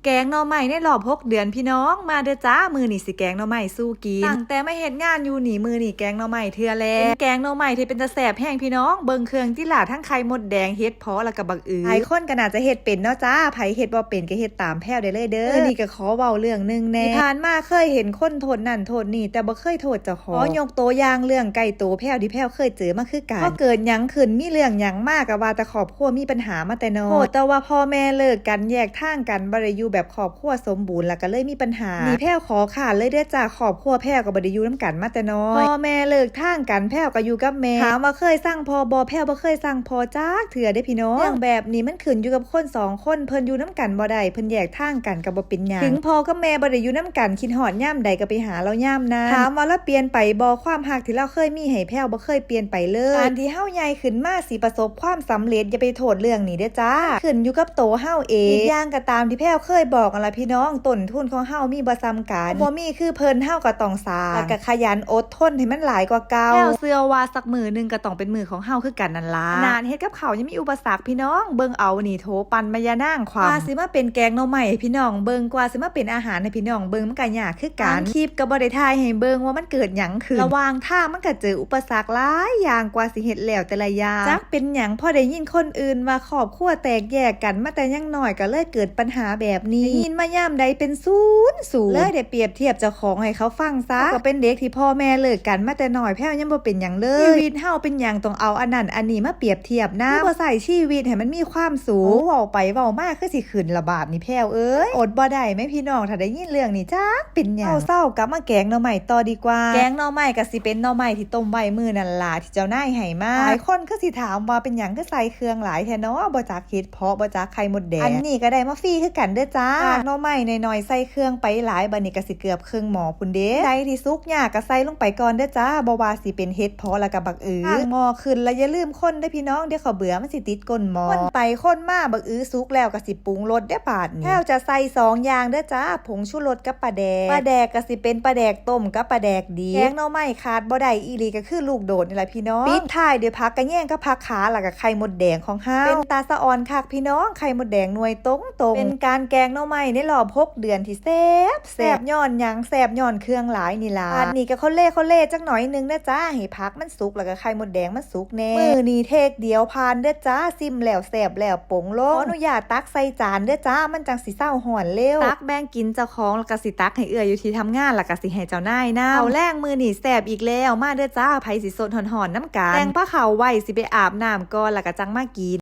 ແກງໜໍ່ໄມ້ໃນລອບຫົກເດືອນພີ່ນ້ອງ ມາເດີຈ້າ ມື້ນີ້ຊິແກງໜໍ່ໄມ້ສູ່ກິນ. ຕັ້ງແຕ່ມາເຮັດງານຢູ່ນີ້ ມື້ນີ້ແກງໜໍ່ໄມ້ເທື່ອແລກ. ເປັນແກງໜໍ່ໄມ້ທີ່ເປັນຕາແຊບແຮງພີ່ນ້ອງ ເບິ່ງເຄື່ອງຕິລາ ທັງໄຂ່ມົດແດງ ເຫັດເຜາະ ແລ້ວກໍບັກອື. ຫຼາຍຄົນກໍໜ້າຈະເຮັດເປັນເນາະຈ້າ ໃຜເຮັດບໍ່ເປັນກໍເຮັດຕາມແພ້ວໄດ້ເລີຍເດີ. ມື້ນີ້ກໍຂໍເວົ້າເລື່ອງໜຶ່ງແດ່ ທີ່ຜ່ານມາເຄີຍເຫັນຄົນໂທດນັ້ນໂທດນີ້ ແຕ່ບໍ່ເຄີຍໂທດເຈົ້າຂອງ. ຂໍຍົກຕົວຢ່າງເລື່ອງໃກ້ໂຕແພ້ວ ທີ່ແພ້ວເຄີຍເຈີມາຄືກັນ. ພໍເກີດຫຍັງຂຶ້ນ ມີເລື່ອງຫຍັງມາ ກໍວ່າແຕ່ຄອບຄົວມີບັນຫາມາແຕ່ນ້ອຍ. ໂທດແຕ່ວ່າພໍ່ແມ່ເລີກກັນ ແຍກທາງກັນ ບໍ່ໄດ້ຢູ່ແບບຄອບຄົວສົມບູນ ແລ້ວກໍເລີຍມີບັນຫາ. ນີ້ແພ້ວຂໍຄ້ານເລີຍເດີຈ້າ ຄອບຄົວແພ້ວກໍບໍ່ໄດ້ຢູ່ນຳກັນມາແຕ່ນ້ອຍ. ພໍ່ແມ່ເລີກທາງກັນ ແພ້ວກໍຢູ່ກັບແມ່. ຖາມວ່າເຄີຍຊັງພໍ່ບໍ່? ແພ້ວບໍ່ເຄີຍຊັງພໍ່ຈັກເທື່ອເດ້ພີ່ນ້ອງ. ເລື່ອງແບບນີ້ມັນຂຶ້ນຢູ່ກັບຄົນສອງຄົນ ເພິ່ນຢູ່ນຳກັນບໍ່ໄດ້ ເພິ່ນແຍກທາງກັນກໍບໍ່ເປັນຫຍັງ. ເຖິງພໍ່ກັບແມ່ບໍ່ໄດ້ຢູ່ນຳກັນ ຄິດຮອດຍາມໃດກໍໄປຫາລາວຍາມນັ້ນ. ຖາມວ່າລາວປ່ຽນໄປບໍ່? ຄວາມຮັກທີ່ລາວເຄີຍມີໃຫ້ແພ້ວບໍ່ເຄີຍປ່ຽນໄປເລີຍ. ການທີ່ເຮົາໃຫຍ່ຂຶ້ນມາຊິປະສົບຄວາມສຳເລັດ ຢ່າໄປໂທດເລື່ອງນີ້ເດີຈ້າ ຂຶ້ນຢູ່ກັບໂຕເຮົາເອງ. ອີກຢ່າງກໍຕາມທີ່ແພ້ວເຄີຍບອກຫັ້ນລະພີ່ນ້ອງ ຕົ້ນທຶນຂອງເຮົາມີບໍ່ສ່ຳກັນ ເຮົາບໍ່ມີຄືເພິ່ນ ເຮົາກໍຕ້ອງສ້າງ ແລ້ວກໍຂະຫຍັນອົດທົນໃຫ້ມັນຫຼາຍກວ່າເກົ່າ. ແພ້ວເຊື່ອວ່າສັກມື້ໜຶ່ງກໍຕ້ອງເປັນມື້ຂອງເຮົາຄືກັນນັ້ນລະ. ຂະໜາດເຮັດກັບເຂົ້າຍັງມີອຸປະສັກພີ່ນ້ອງ ເບິ່ງເອົານີ້ ໂຖປັ້ນມາຍານາງຄວ່ຳ. ກວ່າຊິມາເປັນແກງໜໍ່ໄມ້ໃຫ້ພີ່ນ້ອງເບິ່ງ ກວ່າຊິມາເປັນອາຫານໃຫ້ພີ່ນ້ອງເບິ່ງ ມັນກໍຍາກຄືກັນ. ບາງຄລິບກໍບໍ່ໄດ້ຖ່າຍໃຫ້ເບິ່ງວ່າມັນເກີດຫຍັງຂຶ້ນ. ລະຫວ່າງທາງມັນກໍເຈີອຸປະສັກຫຼາຍຢ່າງ ກວ່າຊິເຮັດແລ້ວແຕ່ລະຢ່າງ. ຈັກເປັນຫຍັງ ພໍໄດ້ຍິນຄົນອື່ນວ່າຄອບຄົວແຕກແຍກກັນມາແຕ່ຍັງນ້ອຍ ກໍເລີຍເກີດບັນຫາແບບນີ້. ໄດ້ຍິນມາຍາມໃດເປັນສູນໆ ເລີຍໄດ້ປຽບທຽບເຈົ້າຂອງໃຫ້ເຂົາຟັງຊະ. ເຮົາກໍເປັນເດັກທີ່ພໍ່ແມ່ເລີກກັນມາແຕ່ນ້ອຍ ແພ້ວຍັງບໍ່ເປັນຫຍັງເລີຍ. ຊີວິດເຮົາເປັນຫຍັງຕ້ອງເອົາອັນນັ້ນອັນນີ້ມາປຽບທຽບນຳ? ຄືບໍ່ໃຊ້ຊີວິດໃຫ້ມັນມີຄວາມສຸກ? ໂອ້ ເວົ້າໄປເວົ້າມາຄືຊິຂຶ້ນລະບາດນີ້ແພ້ວເອີຍ. ອົດບໍ່ໄດ້ແມ້ພີ່ນ້ອງ ຖ້າໄດ້ຍິນເລື່ອງນີ້ຈັກເປັນຫຍັງ. ເຊົາໆ ກັບມາແກງໜໍ່ໄມ້ຕໍ່ດີກວ່າ. ແກງໜໍ່ໄມ້ກໍຊິເປັນໜໍ່ໄມ້ທີ່ຕົ້ມໄວ້ມື້ນັ້ນລະ ທີ່ເຈົ້ານາຍໃຫ້ມາ. ຫຼາຍຄົນຄືຊິຖາມວ່າ ເປັນຫຍັງຄືໃສ່ເຄື່ອງຫຼາຍແທ້ນໍ ບໍ່ຈັກເຫັດເຜາະ ບໍ່ຈັກໄຂ່ມົດແດງ. ອັນນີ້ກໍໄດ້ມາຟຣີຄືກັນເດີຈ້າ. ຈາກໜໍ່ໄມ້ໜ້ອຍໆ ໃສ່ເຄື່ອງໄປຫຼາຍ ບາດນີ້ກໍຊິເກືອບເຄິ່ງໝໍ້ພຸ້ນເດ້. ໃດທີ່ສຸກຍາກກໍໃສ່ລົງໄປກ່ອນເດີຈ້າ ບໍ່ວ່າຊິເປັນເຫັດເຜາະ ແລ້ວກໍບັກອື. ຕັ້ງໝໍ້ຂຶ້ນ ແລ້ວຢ່າລືມຄົນເດີພີ່ນ້ອງ ດຽວເຂົ້າເບືອມັນຊິຕິດກົ້ນໝໍ້. ຄົນໄປຄົນມາ ບັກອືສຸກແລ້ວກໍຊິປຸງລົດເດ້ບາດນີ້. ແລ້ວຈະໃສ່ສອງຢ່າງເດີຈ້າ ຜົງຊູລົດກັບປາແດກ. ປາແດກກໍຊິເປັນປາແດກຕົ້ມກັບປາແດກດິບ. ແກງໜໍ່ໄມ້ຂາດບໍ່ໄດ້ອີ່ຫຼີກໍຄືລູກໂດດນີ້ລະພີ່ນ້ອງ. ປິດທ້າຍດ້ວຍຜັກກະແຍງກັບຜັກຂາ ແລ້ວກໍໄຂ່ມົດແດງຂອງເຮົາ. ເປັນຕາສະອອນຄັກພີ່ນ້ອງ ໄຂ່ມົດແດງໜ່ວຍຕົງໆ. ເປັນການແກງໜໍ່ໄມ້ໃນລອບຫົກເດືອນທີ່ແຊບ ແຊບຍ້ອນຫຍັງ? ແຊບຍ້ອນເຄື່ອງຫຼາຍນີ້ລະ. ບາດນີ້ກໍຄົນເລໆຈັກໜ້ອຍໜຶ່ງເດີຈ້າ ໃຫ້ຜັກມັນສຸກ ແລ້ວກໍໄຂ່ມົດແດງມັນສຸກແດ່. ມື້ນີ້ເທກດຽວຜ່ານເດີຈ້າ ຊິມແລ້ວແຊບແລ້ວ ປົງລົງ. ຂໍອະນຸຍາດຕັກໃສ່ຈານເດີຈ້າ ມັນຈັ່ງຊິເຊົາຮ້ອນເລັວ. ຕັກແບ່ງກິນເຈົ້າຂອງ ແລ້ວກໍຊິຕັກໃຫ້ເອື້ອຍຢູ່ທີ່ທຳງານ ແລ້ວກໍຊິໃຫ້ເຈົ້ານາຍນຳ. ເຂົ້າແລງມື້ນີ້ແຊບອີກແລ້ວ ມາເດີຈ້າ ໃຜຊິສົດຮ້ອນໆນຳກັນ. ແຕ່ງພາເຂົ້າໄວ້ ຊິໄປອາບນ້ຳກ່ອນ ແລ້ວກໍຈັ່ງມາກິນ.